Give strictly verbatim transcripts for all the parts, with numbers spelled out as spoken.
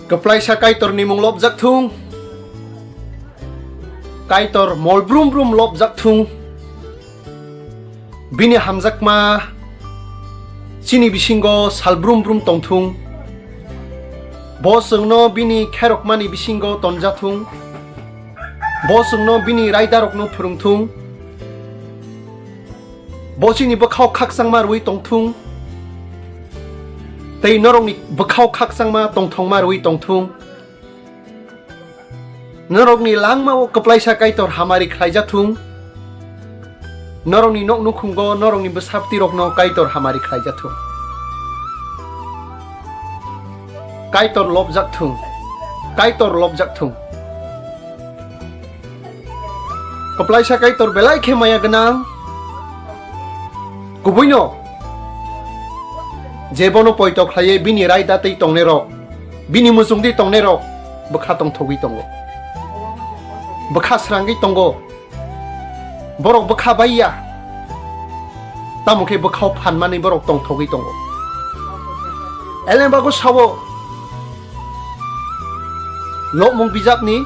Kwplaisa Kaitorni mung lobjak thung. Kaitor mol brum brum lobjak thung. Bini hamjakma chini bisingo sal brum brum tongthung. Bo chwngno bini khairokmani bisingo tonjathung. Bo chwngno bini raidarokno phwrwngthung. Bo chini bwkhao khakchangma rwui tongthung. Tei norokni bwkhao khakchangma tongthokma rwui tongthung. Norokni langmao kwplaisa Kaitor hamari khlaijathung. Norokni nok nukhungo norokni bwsaptirokno Kaitor hamari khlaijathung. Kaitor lobjak thung. Kaitor lobjak thung. Kwplaisa Kaitor belai khe maya gwnang. Kubuino je bono poito khlaiwi bini raida tei tongnairok, bini muchungdi tongnairok bwkha tongthogwi tongo. Bwkha srangwi tongo. Borok bwkha bai ya. Tamo khe bwkhao phanmani borok tongthogwi tongo. Elembago sao, Lobmung bijapni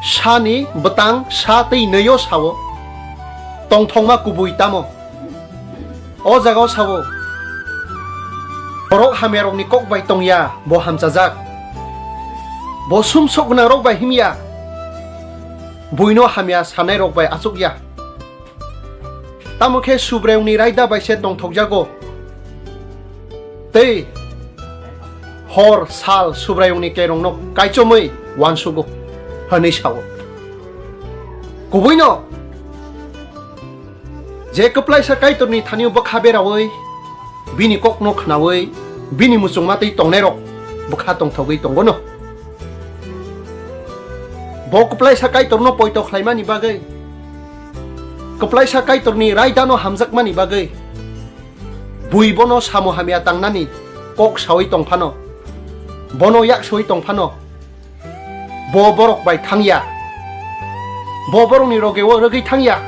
sani bwtang sa tei nwi-o sao, tongthokma kubui tamo? O jaga-o sao, borok hamyarokni kok bai tong ya, bo hamchajak. Bo sumsok gwnangrok bai him ya, buino hamya sanairok bai achuk ya. Tamo khe Subraiyungni raida bai se tongthokjago, tei hor sal Subraiyungni kerongno kaichomwi uansugo, hwnwi sao. Kubuino, je kwplaisa Kaitorni thani-o bwkha beraui, bini kokno khnaui, bini muchungma tei tongnairok bwkha tongthogwi tongono. Bo kwplaisa Kaitorno poito khlaimani bagwi, kwplaisa Kaitorni raidano hamjakmani bagwi, bui bono samo hamya tangnani kok saui tongphano, bono yaksoi tongphano, bo borok bai thang ya, bo borokni roge-o rwgwi thang ya.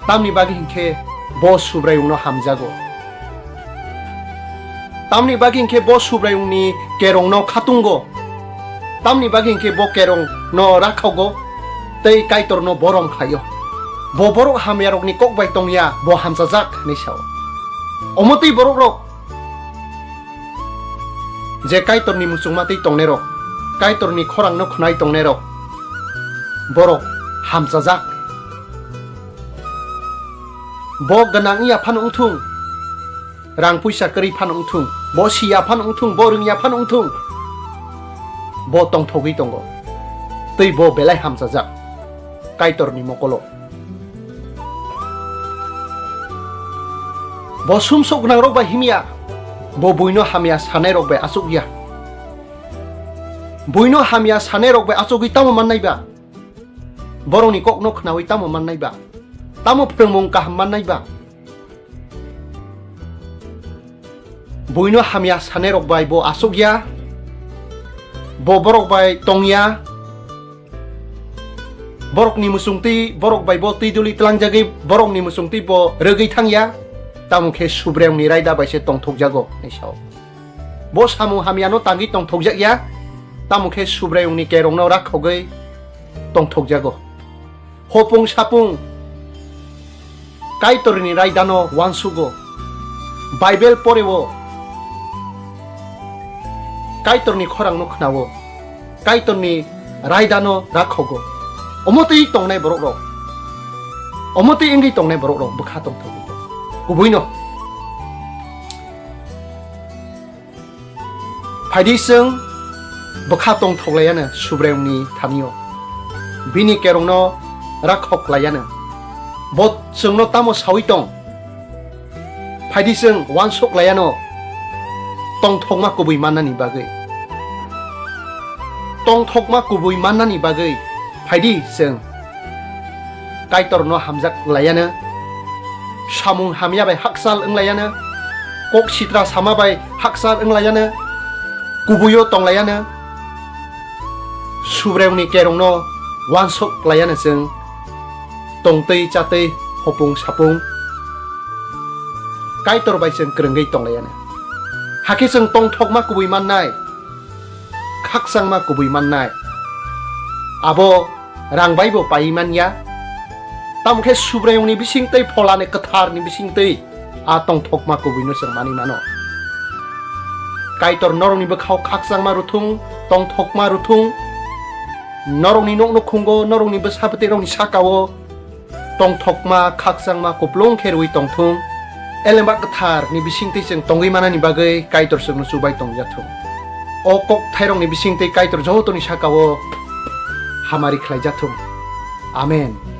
Tamni bagwi hinkhe bo Subraiyungno hamjago. Tamni bagwi hinkhe bo Subraiyungni kerongno khatungo. Tamni bagwi hinkhe bo kerongno rakhogo tei Kaitorno borom khlaio. Bo borok hamyarokni kok bai tong ya, bo hamchajak, hwnwi sao. Omo twi borokrok je Kaitorni muchungma twi tongnairok, Kaitorni khorangno khwnai tongnairok, borok hamchajak. Bo gwnang wngya phano wngthung, rang puisa kwrwi phano wngthung, bo siya phano wngthung, bo rwngya phano wngthung, bo tongthogwi tongo, tei bo belai hamchajak Kaitorni mokolo. Bo sumsok gwnangrok bai himya, bo buino hamya sanairok bai achukya. Buino hamya sanairok bai achugwi tamo mannai ba? Borokni kokno khnaui tamo mannai ba? Tamo phrwngmung kaham mannai ba? Buino hamya sanairok bai bo achukya, bo borok bai tongya, borokni muchungtwi borok bai bo twi duli tlangjagwi borokni muchungtwi bo rwgwi thangya, tamo khe Subraiyungni raida bai se tongthokjago, hwnwi sao. Bo samung hamyano tangwi tongthokjakya, tamo khe Subraiyungni kerongno rakhogwi tongthokjago. Hopung sapung Kaitorni raidano uansugo, Bible poreo, Kaitorni khorangno khnao, Kaitorni raidano rakhogo. Omo twi tongnai borokrok, omo twi wngwi tongnai borokrok bwkha tongthokgwi tongo. Kubuino. Phaidi chwng bwkha tongthok laiya no Subraiyungni thani-o, bini kerongno rakhok laiya no. Bo chwngno tamo saui tong? Phaidi chwng uansuk laiya no tongthokma kubui mannani bagwi. Tongthokma kubui mannani bagwi phaidi chwng Kaitorno hamjak laiya no, samung hamya bai hakchal wng laiya no, kok sitra sama bai hakchal wng laiya no, kubuio tong laiya no, Subraiyungni kerongno uansuk laiya no chwng tongtwi chatwi hopung sapung Kaitor bai chwng kwrwngwi tong laiya no. Hakhe chwng tongthokma kubui mannai, khakchangma kubui mannai. Abo rang baibo paiwi manya. Tamo khe Subraiyungni bisingtwi, Pholani Kwtharni bisingtwi a tongthokma kubuino chwng manwi mano. Kaitor norokni bwkhao khakchangma rwthung, tongthokma rwthung, norokni nok nukhungo, norokni bwsa bwtwirokni sakao tongthokma, khakchangma, kuplung khe rwui tongthung. Elemba Kwtharni bisingtwi chwng tongwi manani bagwi Kaitor chwngno chubai tongjathung. O kokthairokni bisingtwi Kaitor jotoni sakao hamari khlaijathung. Amen.